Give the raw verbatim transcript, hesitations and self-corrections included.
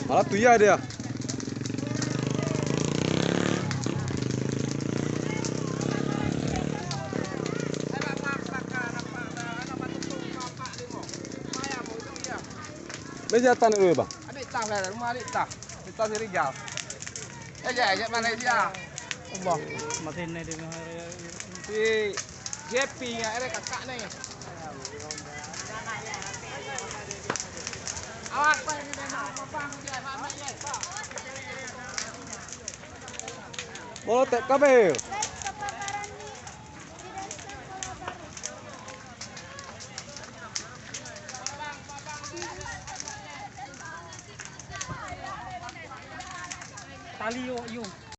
Malah tu ya dia. Biasa tan dulu, Bang. Adik tah lah, rumah adik tah. Kita si Rijal. Eh, jak, jak Malaysia. Allah. Masih ni di Malaysia. Si J P nya, ada kakak ni. Awas, Bang, dia nak apa, dia nak apa. Bolotek kabeh. Tali yuk, yuk.